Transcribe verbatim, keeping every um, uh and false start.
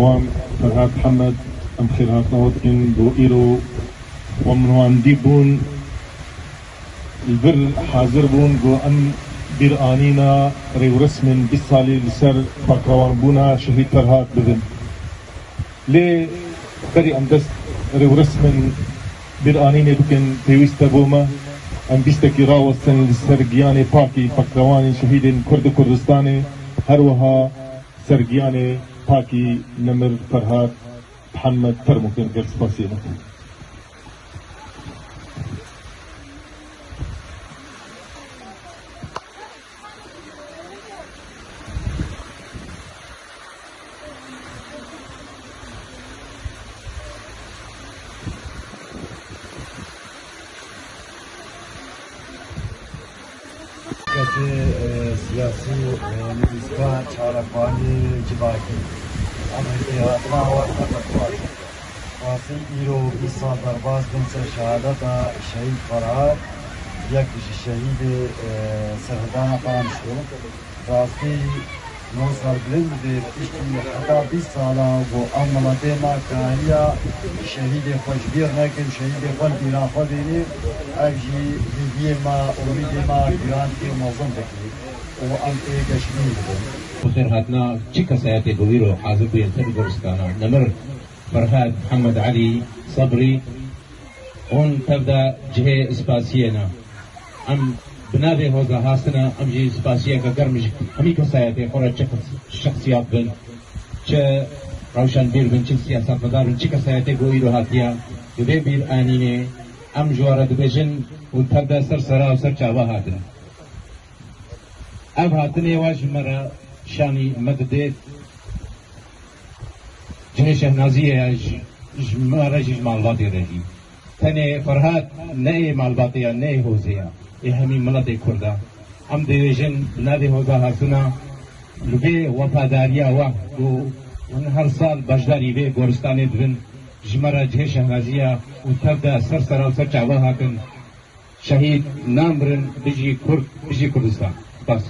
Wan Ferhat Hemed, em xêrhatina we dikin bo îro we min wan dî bûn, li vir hazir bûn ku em bîranîna rêwresmên bîst salî li ser pakrewanbûna Şehîd Ferhat bibin. Lê berî em dest rêwresmên bîranînê bikin, pêwîst e bo me em bîstekî rawestin li ser giyanê pakî pakrewanên şehîdên Kurd û Kurdistanê, her wiha ser giyanê pakî nemir Ferhat Mihemed Termûkên gelspasiyê me. Kesê, e, siyasî, e, nivîskar, çalakvanê civakî. Em hêvî hatina wan xeber dixwazin. Xwestin îro bîst sal derbas bin ser şehadeta Şehîd Ferhat, yek ji şehîdê, e, serhildana Qamişlo. Rastî, no serbilind bê, piştî heta bîst sala ku ev miletê me kariya şehîdê xwe ji bîr nekin, şehîdê xwe li bîra xwe bînî, ev jî hêviyê me, umîdê me giran dike û mezin dike û em pê geşbîn dibin. Bi xêr hatina çi kesayetê ku îro hazir bûye ser goristana nemir Ferhat Mihemed Elî Sebrî. Hûn tev de cihê spasiyê ne. Em bi navê hoza hastine, em jî spasiyeke germ ji hemî kesayetê xwe re, çi şexsiyat bin, çi rewşenbîr bin, çi siyasetmedar bin, çi kesayetê ku îro hatiye, bi vê bîranînê em ji we re dibêjin û tev de ser sera û ser çava hatin. Ev hatinê we ji me re şanî me didê cihê şehnaziyê ye, ji, ji me re jî, ji malbatê re jî. Tenê Ferhat ne ê malbatê ya, ne ê hozê ya, ê hemî miletê Kurd e. Em dibêjin bi navê hoza hastine, li vê wefadariya we ku hûn her sal beşdarî vê goristanê dibin, ji me re cihê şehnazî ye û tev de ser sera û ser çava hatin. Şehîd namirin, bijî Kurd, bijî Kurdistan. Spas.